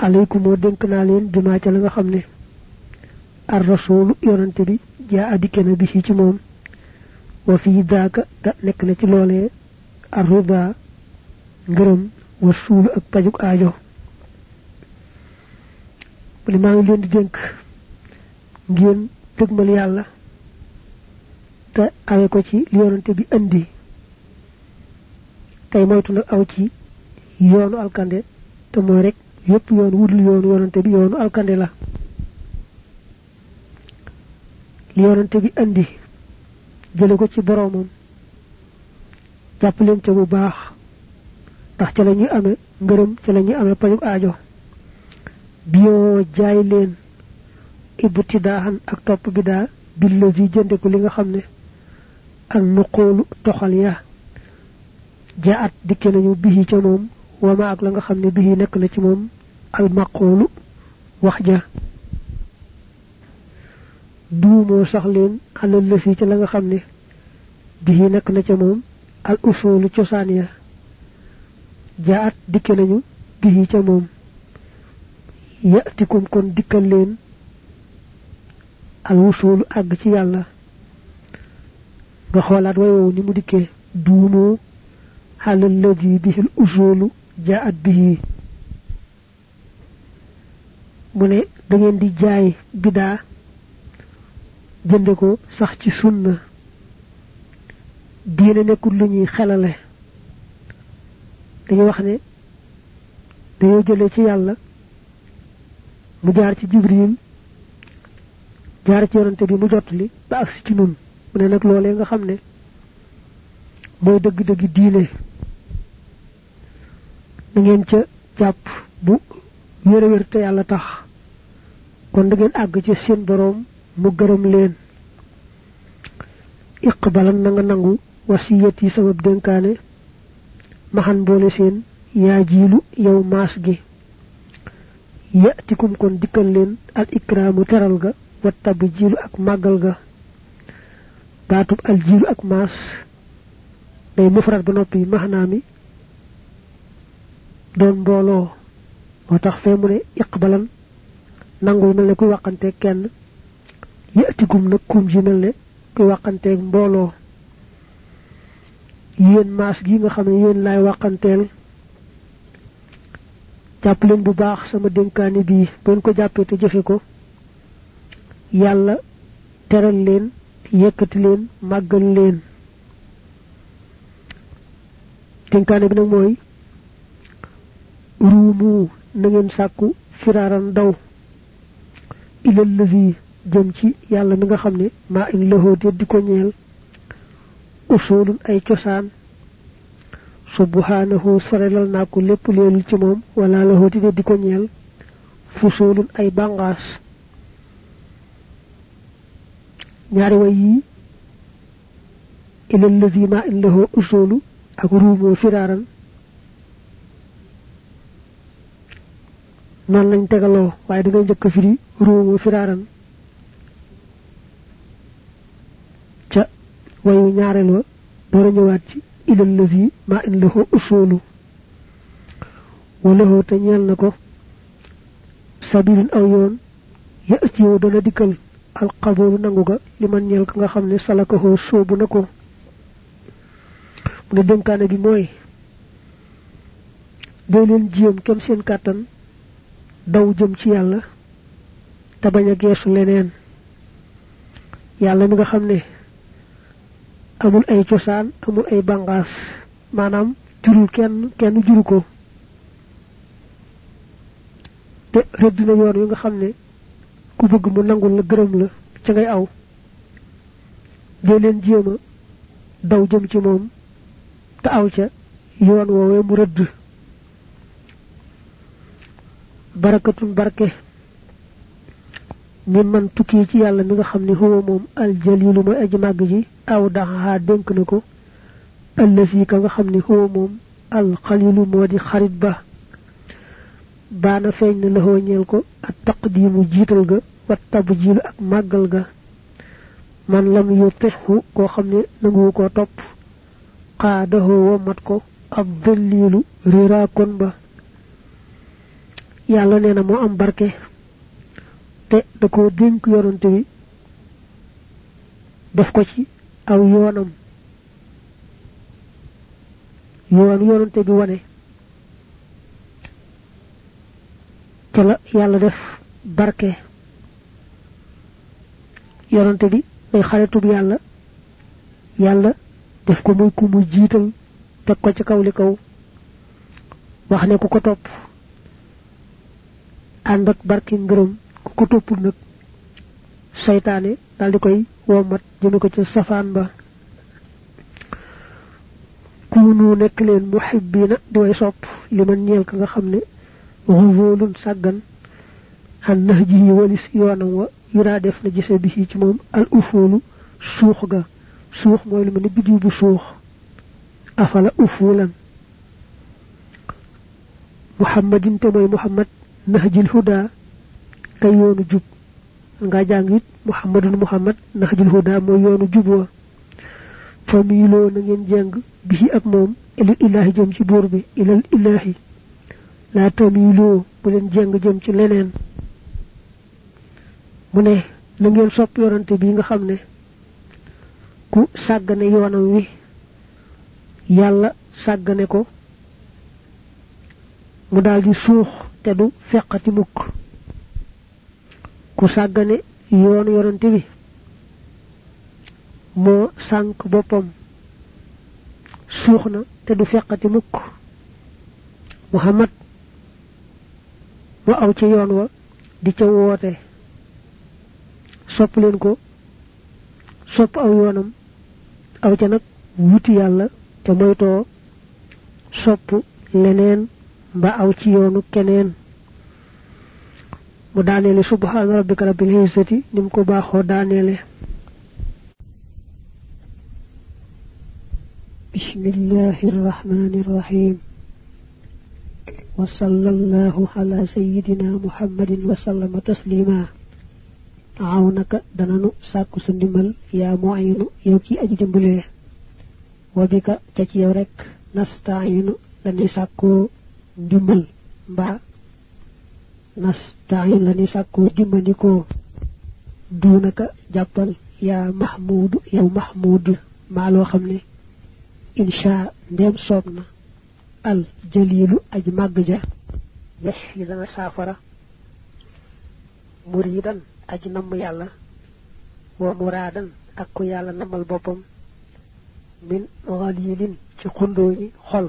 alaykum moo dénk naa leen bimaa ca la nga xam ne ar rasulu yonante bi jaa adikke na bi ci moom wa fii daaka te nekk na ci loolee ar rida ngërëm wa suulu ak pajuk aajo mu ne maa ngi leen di dénk ngeen dëgmal yàlla te awe ko ci li yonante bi andi tey moytu nag aw ci yoonu alkande te mooy rek yépp yoon wudul yoonu yonante bi yoonu alkande la li yonante bi andi jële ko ci boroomam jàpp leen ca bu baax ndax ca la ñuy amee ngërëm ca la ñuy amee pajuk aajo bio jaay leen ibtidaahan ak topp bidaa billazi jënde ko li nga xam ne ak nuqoolu toxal ya jaat dikke nañu bihi ca moom wama ak la nga xam ne bihi nekk na ci moom al maqoolu wax ja duumoo sax leen alal lësi ca la nga xam ne bihi nekk na ca moom al usoolu cosaan ya jaat dikke nañu bihi ca moom yatikum kon dikkal leen al wusuulu àgg ci yàlla nga xoolaat way wow ni mu dikkee duumoo alal lësi bihi al usoolu jaat bihi mu ne da ngeen di jaay bidaa jënde ko sax ci sunna diine nekkul lu ñuy xelale dañu wax ne dañoo jële ci yàlla mu jaar ci jibril jaar ci yonante bi mu jottali ba agsi ci nun mu ne nag loolee nga xam ne mooy dëgg-dëgg diine da ngeen ca jàpp bu wér te yàlla tax kon da ngeen àgg ci seen boroom mu gërëm leen iqbalan na nga nangu wasiyat yi sama dénkaane maxan boole seen yaa jiilu yow maas gi yatikum kon dikkal leen al ikraamu teral ga wa tab jiilu ak màggal ga baatub al jiilu ak maas day mufrad ba noppi maxnaa mi doon mbooloo moo tax fee mu ne iqbalan nangul mel ne kuy waxanteeg kenn yatikum nag kum ji mel ne kuy waxanteeg mbooloo yéen maas gi nga xam ne yéen laay waxanteel jàpp leen bu baax sama dénkaani bii been ko jàppee te jëfe ko yàlla teral leen yëkkati leen màggal leen dénkaani bi nag mooy ruumu na ngeen sàkku firaaran daw ilal lazi jëm ci yàlla mi nga xam ne maa in laxoote di ko ñeel usulun ay cosaan subhanahu sorelal naa ko lépp leelul ci moom wala laxoote di ko ñeel fusulun ay bàngaas ñaari way yi ilal lazi maa in laxoo usulu ak ruumoo firaaran noonu lañ tegaloo waaye da ngay njëkk a firi ruumoo firaaran ca wayu ñaareel wa door a ñëwaat ci ilal lazi maa in lahu usulu walahu te ñeel na ko sabilun aw yoon ya ci yow dana dikkal alqaboolu nangu ga li man ñeel ka nga xam ne salakahoo soobu na ko mu ne dénkaane bi mooy day leen jéem kem seen kàttan daw jëm ci yàlla te bañ a geesu leneen yàlla mi nga xam ne amul ay cosaan amul ay bàngaas maanaam jurul kenn juru ko te rëdd na yoon wi nga xam ne ku bëgg mu nangul la gërëm la ca ngay aw dee leen jéema daw jëm ci moom te aw ca yoon woowee mu rëdd barakatun barke min man tukki ci yàlla mi nga xam ne huwa moom aljalilu mooy aji màgg ji aw daxaa dénk na ko allasi ka nga xam ne huwa moom alxalilu moo di xarit ba baana feeñ na laxoo ñeel ko ak taqdimu jiital ga wat tabjilu ak màggal ga man lam yutixu koo xam ne nanguwu koo topp xaadahoo wa mat ko ab dëlliilu riiraakon ba yàlla nee na moo am barke te da koo dénk yonante bi def ko ci aw yoonam yoon yonante bi wane te la yàlla def barke yonante bi day xaritub yàlla yàlla def ko muy ku mu jiital teg ko ci kaw li kaw wax ne ku ko topp ànd ak barke ngërëm ku ko toppul nag seytaane dal di koy womat jëme ko ci safaan ba kunu nekk leen muhibbina di way sopp li man ñeel ka nga xam ne ruvolun sàggan an nahjihi walis yoonam wa yuraa def na gise bi ci moom al ufoolu suux ga suux mooy lu mel ni biddiw bu suux afala ufulan muhammadin te mooy muhammad nahjil huda kay yoonu jub nga jàng it muhammadun muhammad nahjil huda mooy yoonu jub wa familoo na ngeen jàng bi ak moom ilal ilahi jëm ci buur bi ilal ilahi la tamiloo bu leen jàng jëm ci leneen mu ne na ngeen sopp yorante bi nga xam ne ku sàggane yoonam wi yàlla sàggane ko mu daldi suux te du feqati mukk ku sàggane yoonu yorante bi moo sànk boppam suux na te du feqati mukk muhammad wa aw ci yoon wa di ca woote sopp leen ko sopp aw yoonam aw ca nag wuti yàlla te moytoo sopp leneen mba aw ci yoonu keneen mu daaneele subhaana rabbika rabbil izzati nim ko baaxoo daaneele bismillahir rahmanir rahim wa sallallahu ala sayyidina muhammadin wa sallama taslima awnaka dananu sàkku sa ndimbal yaa mu'ayinu yow ki aji dimbalee wa bika ca ci yow rek nasta'inu lañuy sàkkoo ndimbal mbaa nasta'in lañuy sàkkoo dimbandikoo duunaka jàppal yaa mahmudu yow mahmud maa loo xam ne insha ndem soob na al jalilu aj màgg ja yesh yi dana saafara muridan aji namm yàlla wa muraadan ak ku yàlla namal boppam min ghalilin ci xundooñi xol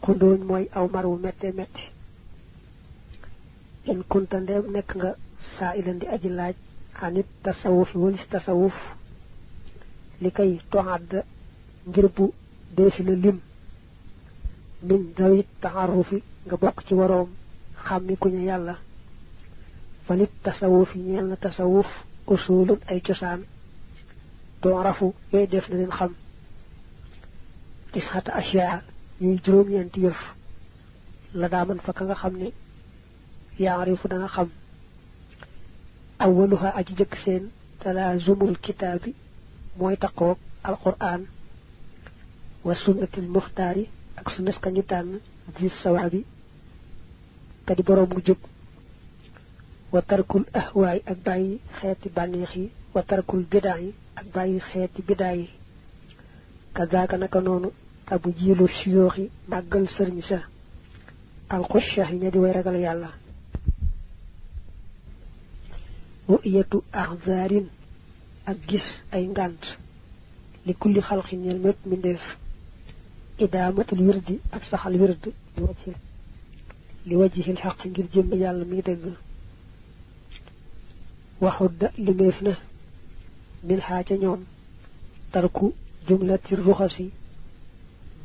xundooñ mooy aw mar wu mette metti in kunta ndeem nekk nga saa ilan di aji laaj xanit tasawuf walis tasawuf li kay toxadd ngir bu deesi la lim min dawit taxarufi nga bokk ci waroom xàmmi ku ñu yàlla fa nit tasawuf yi ñeel na tasawuf usulun ay cosaan doon rafu yooyu def na leen xam tisxata ashyaa ñuy juróom-ñeenti yëf la daaman fa ka nga xam ne yaarifu dana xam awwaluha aji jëkk seen talaazumul kitaabi mooy taqoog alquran wa sunnatil muxtaari ak sunnas ka ñu tànn di sawaabi ka di boroom mu jub wa tarkul ahwaay ak bàyyi xeeti bànneex yi wa tarkul bidaa yi ak bàyyi xeeti bidaa yi kazaaka naka noonu tabu jiilu siyoox yi màggal sëriñ sa alxusha yi ña di way ragal yàlla ru'yatu ahzaarin ak gis ay ngànt li kulli xalqin ñel mépp mbindeef idaamatul wirdi ak saxal wird li wajhil xaq ngir jëm yàlla mi dëgg waxudda limeef na min xaaca ñoom tarku jumlati ruxasi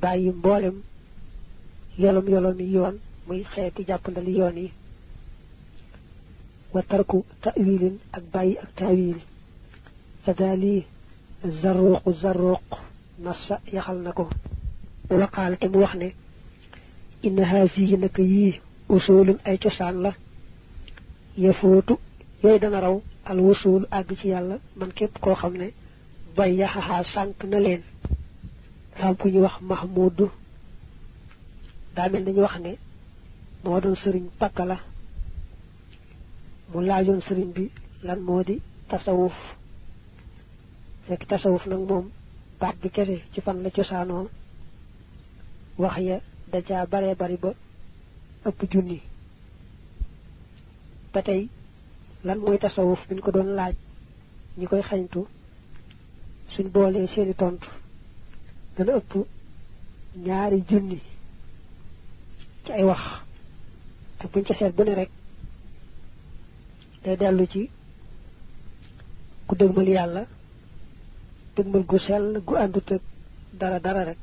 bàyyi mboolem yolom yi yoon muy xeeti jàppandali yoon yi wa tarku ta'wilin ak bàyyi ak ta'wil fadali zarruq nassa yaxal na ko waqaal te mu wax ne inna haasihi naka yii usulun ay cosaan la yafootu yooyu dana raw al wusul àgg ci yàlla man képp koo xam ne bay yaxaxaa sànq na leen xam ku ñu wax mahmudu daa mel nañu wax ne moo doon sëriñ pakka la mu laajoon sëriñ bi lan moo di tasawuf fekk tasawuf nag moom baat bi kese ci fan la cosaanoo wax ya da caa bare bari ba ëpp junni ba tey lan mooy tasawuf biñ ko doon laaj ñi koy xañtu suñ boolee seeni tontu dana ëpp ñaari junni ci ay wax te buñ ca seet bu ne rek day dellu ci ku dëgmal yàlla dëgmal gu sell gu àndut ak dara rek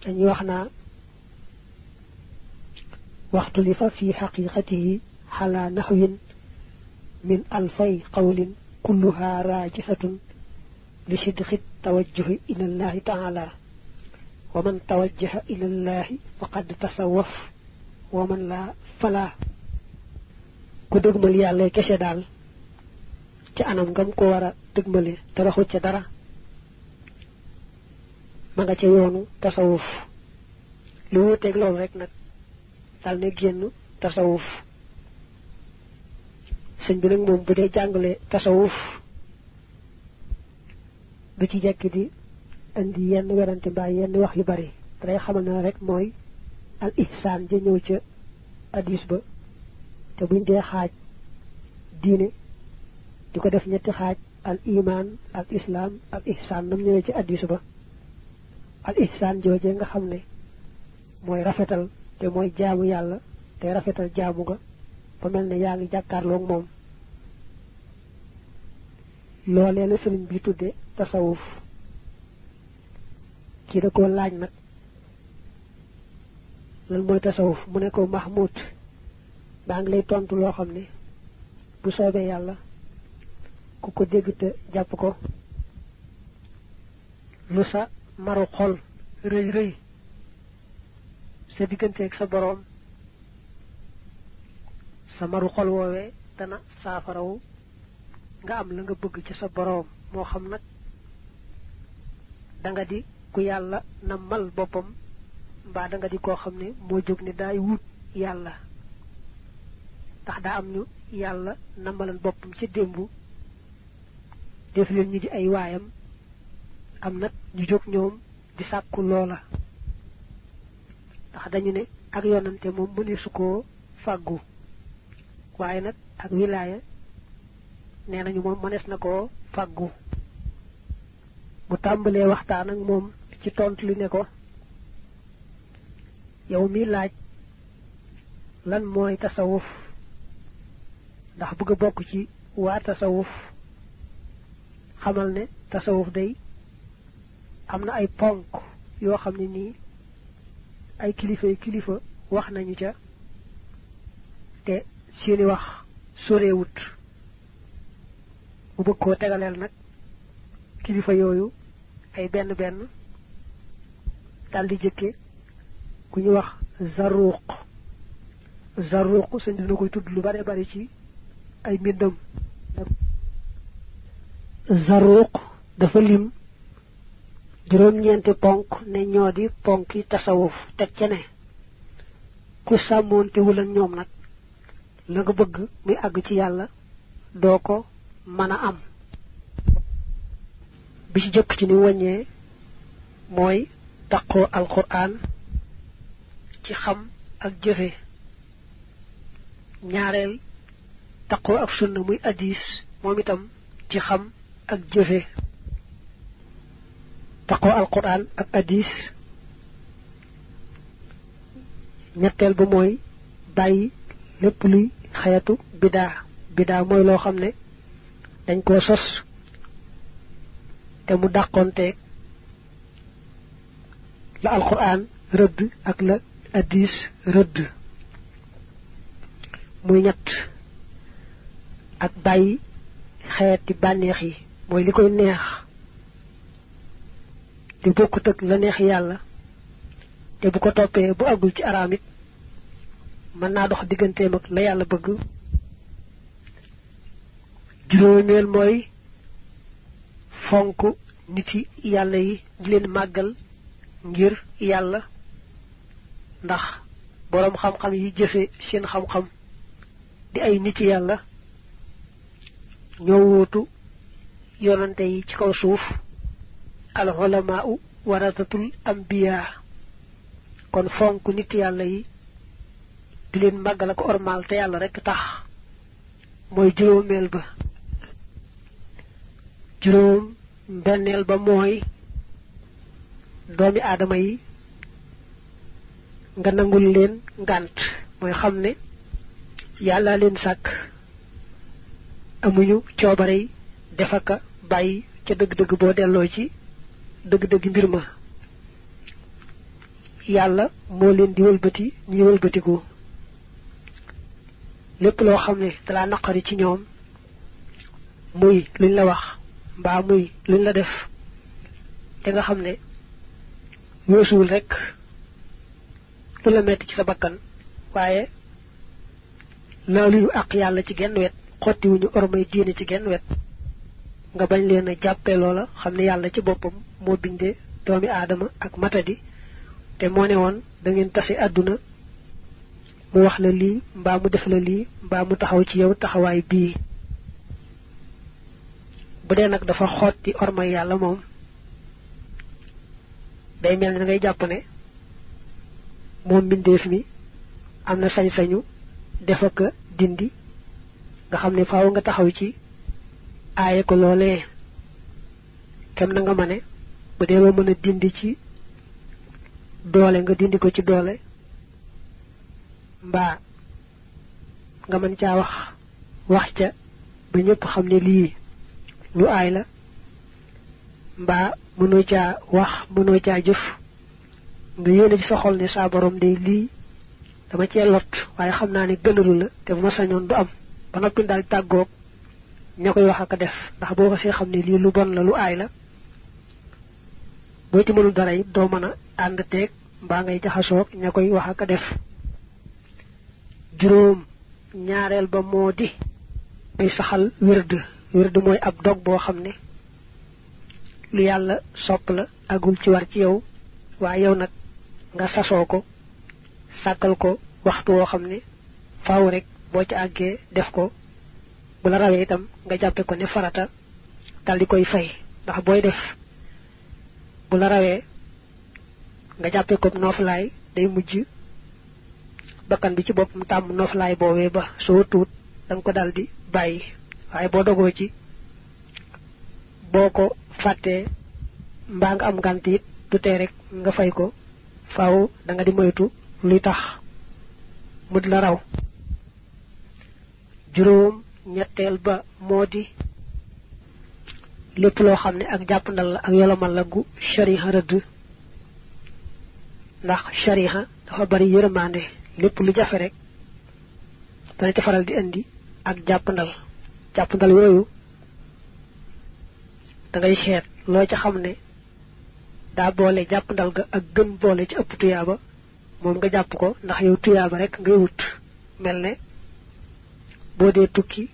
dañuy wax naa waxtu li fa fi xaqiqatihi xala naxwin min alfay qawlin kulluha raajihatun li sidqi tawajjuhi ila allahi taala wa man tawajjaha ila allahi faqad tasawwaf wa man la fala ku dëgmal yàlla kese daal ci anam ngam ko war a dëgmale te raxu ca dara ma nga ca yoonu tasawuf lu wuteeg loolu rek nag dal ne génn tasawuf sëñ bi nag moom bu dee jàngale tasawuf du ci jekk di andi yenn werante mbaa yenn wax yu bari day xamal na rek mooy al ihsaan ja ñëw ca hadis ba te buñ dee xaaj diine di ko def ñetti xaaj al iman al islam al ihsaan nam ñëwee ci hadis ba al ihsaan jooje nga xam ne mooy rafetal te mooy jaamu yàlla te rafetal jaamu ga ba mel ne yaa ngi jàkkaarloog moom loolee la sëriñ bi tudde tasawuf ci da ko laaj nag lan mooy tasawuf mu ne ko mahmud baa ngi lay tontu loo xam ne bu soobee yàlla ku ko dégg te jàpp ko lu sa maru xol rëy rëy sa digganteeg sa boroom sa maru xol woowee dana saafarawu nga am la nga bëgg ci sa boroom moo xam nag da nga di ku yàlla nammal boppam mbaa da nga di koo xam ne moo jóg ne daay wut yàlla ndax daa am ñu yàlla nammalan boppam ci démb def leen ñu di ay waayam am nag ñu jóg ñoom di sàkku loola ndax dañu ne ak yonante moom mëne su koo fàggu waaye nag ak wilaaya nee nañu moom mënees na koo fàggu bu tàmbalee waxtaan ak moom ci tontu li ne ko yow mi laaj lan mooy tasawuf ndax bëgg a bokk ci waa tasawuf xamal ne tasawuf day am na ay ponk yoo xam ne nii ay kilifa wax nañu ca te seeni wax sorewut mu bëgg koo tegaleel nag kilifa yooyu ay benn daldi jëkke ku ñu wax Zarruq sëñ dina koy tudd lu bare bari ci ay mbindam Zarruq dafa lim juróom-ñeenti ponk ne ñoo di ponki tasawuf teg ca ne ku sàmmoontewul ak ñoom nag la nga bëgg muy àgg ci yàlla doo ko mën a am bi ci jëkk ci ni wàññee mooy taqoo alquran ci xam ak jëfe ñaareel taqoo ak sunna muy hadis moom itam ci xam ak jëfe taqoo alquran ak hadis ñetteel ba mooy bàyyi lépp luy xeetu bidaa mooy loo xam ne dañ koo sos te mu dàqonteeg la alquran rëdd ak la hadis rëdd muy ñett ak bàyyi xeeti bànneex yi mooy li koy neex di bokkut ak la neex yàlla te bu ko toppee bu agul ci araam it mën naa dox digganteem ak la yàlla bëgg. juróomeel mooy fonk nit yi yàlla yi di leen màggal ngir yàlla, ndax boroom xam-xam yi jëfe seen xam-xam di ay nit yàlla ñoo wóotu yonante yi ci kaw suuf. al ulamaa'u warasatul anbiyaa, kon fonk nit yàlla yi di leen màggal ak ormal te yàlla rekk tax mooy juróomeel ba. juróom benneel ba mooy doomi aadama yi nga nangul leen ngànt, mooy xam ne yàlla leen sàkk, amuñu coobarey defaka bàyyi ca dëgg-dëgg boo delloo ci dëgg-dëgg mbir ma. yàlla moo leen di wëlbati ñuy wëlbatiku. lépp loo xam ne dalaa naqari ci ñoom, muy luñ la wax mbaa muy luñ la def, te nga xam ne weesuwul rekk lu la metti ci sa bakkan, waaye laaluñu àq yàlla ci genn wet, xottiwuñu ormay diine ci genn wet, nga bañ leen a jàppee loola, xam ne yàlla ci boppam moo bindee doomi aadama ak matadi, te moo ne woon da ngeen tase àdduna mu wax la lii mbaa mu def la lii mbaa mu taxaw ci yow taxawaay bii. bu dee nag dafa xotti ormay yàlla moom day mel ni da ngay jàpp ne moom mbindeef mi am na sañ-sañu def ak dindi, nga xam ne faaw nga taxaw ci aaye ko loolee kem na nga ma ne. bu dee loo mën a dindi ci doole nga dindi ko ci doole, mbaa nga mën caa wax ca ba ñëpp xam ne lii lu aay la, mbaa mënoo caa wax mënoo caa jëf, nga yéene ci sa xol ne saa borom day lii dama cee lot waaye xam naa ne gënalu la, te bu ma sañoon du am, ba noppi daal tàggoog ña koy wax ak a def, ndax boo ko see xam ne lii lu bon la lu aay la, boo ci mënul dara it doo mën a ànd teeg mbaa ngay jaxasoog ña koy wax ak a def. juróom ñaareel ba moo di muy saxal wird mooy ab dog boo xam ne lu yàlla sopp la, agul ci war ci yow, waaye yow nag nga sasoo ko, sàkkal ko waxtu woo xam ne faaw rek boo ci àggee def ko, bu la rawee itam nga jàppe ko ne farata dal di koy fay, ndax booy def bu la rawee nga jàppe ko nooflaay, day mujj bakkan bi ci boppam tàmm nooflaay boobee ba soo tuut danga ko dal di bàyyi. waaye boo dogoo ci boo ko fàttee mbaa nga am ngànt it du tee rek nga fay ko, faaw da nga di moytu luy tax mu di la raw. juróom ñetteel ba moo di lépp loo xam ne ak jàppandal la ak yolomal la gu shariha rëdd, ndax shariha dafa bari yërmande, lépp lu jafe rek dana ci faral di indi ak jàppandal yooyu da ngay seet loo ca xam ne daa boole jàppandal ga ak gën boole ci ëpp tuyaaba, moom nga jàpp ko, ndax yow tuyaaba rek ngay wut. mel ne boo dee tukki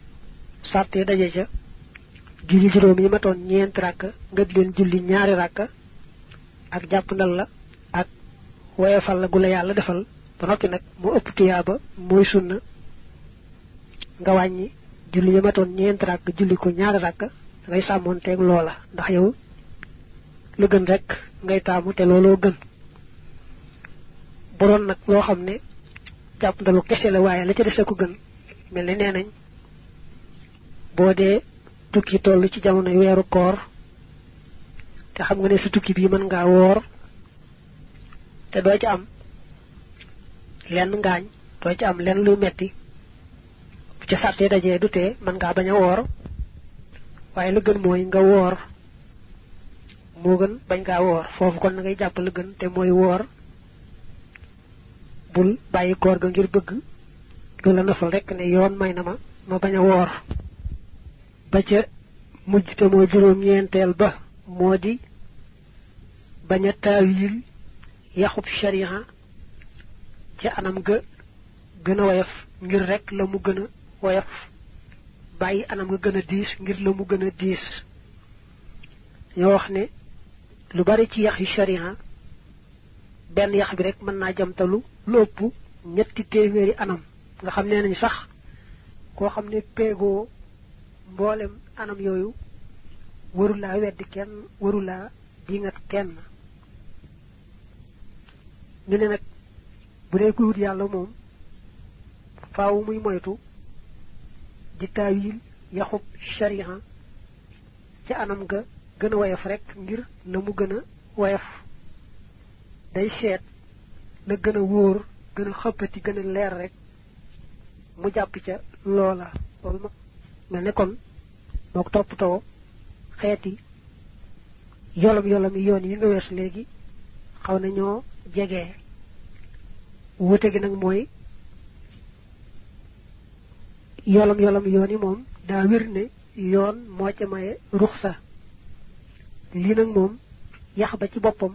sàrtee daje ca julli juróom yi matoon ñeenti ràkka nga di leen julli ñaari ràkka, ak jàppandal la ak woyefal la gu la yàlla defal ba noppi nag moo ëpp tuyaaba, mooy sunna. nga wàññi julli yi matoon ñeenti ràkka julli ko ñaari ràkka, da ngay sàmmoonteeg loola, ndax yow lu gën rek ngay taamu te looloo gën. bu doon nag loo xam ne jàppandalu kese la waaye la ca des ko gën, mel ne nee nañ boo dee tukki toll ci jamono weeru koor te xam nga ne sa tukki bii mën ngaa woor te doo ci am lenn ngaañ, doo ci am lenn luy metti, bu ca sàrtee dajee du tee mën ngaa bañ a woor, waaye la gën mooy nga woor, moo gën bañ ngaa woor. foofu kon na ngay jàpp la gën te mooy woor, bul bàyyi koor ga ngir bëgg lu la nafal rek ne yoon may na ma bañ a woor. ba ca mujj te moo juróom ñeenteel ba moo di bañ a taawil yaxub sharia ci anam ga gën a woyof ngir rek la mu gën a woyof bàyyi anam ga gën a diis ngir la mu gën a diis ñoo wax ne lu bari ci yax yu sharia benn yax bi rek mën naa jamtalu lu ëpp ñetti téeméeri anam nga xam ne nañ sax koo xam ne péegoo mboolem anam yooyu warulaa weddi kenn warulaa dingat kenn ñu ne nag bu dee kuy wut yàlla moom faaw muy moytu di taawil yaxub sharia ci anam ga gën a woyof rek ngir la mu gën a woyof day seet la gën a wóor gën a xëppati gën a leer rek mu jàpp ca loola loolu ma mel ne kon mook toppatoo xeeti yolam yoon yi nga wees léegi xaw na ñoo jege wute gi nag mooy yolam yoon yi moom daa wér ne yoon moo ca maye ruxsa lii nag moom yax ba ci boppam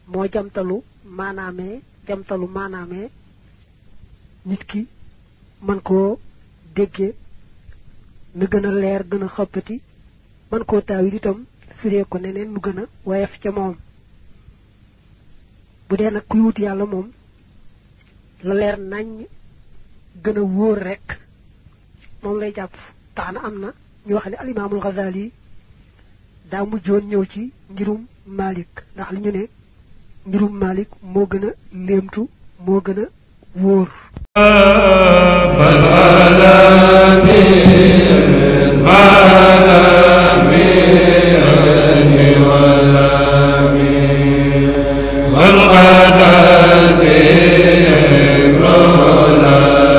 moo jamtalu maanaamee nit ki man koo déggee na gën a leer gën a xëppati man koo taawil itam firee ko neneen mu gën a woyof ca moom bu dee nag kuy wut yàlla moom la leer nañ gën a wóor rek moom lay jàpp tax na am na ñu wax ne alimaamul Ghazali daa mujjoon ñëw ci ngirum Malik ndax li ñu ne ngirum Malik moo gën a léemtu moo gën a wóor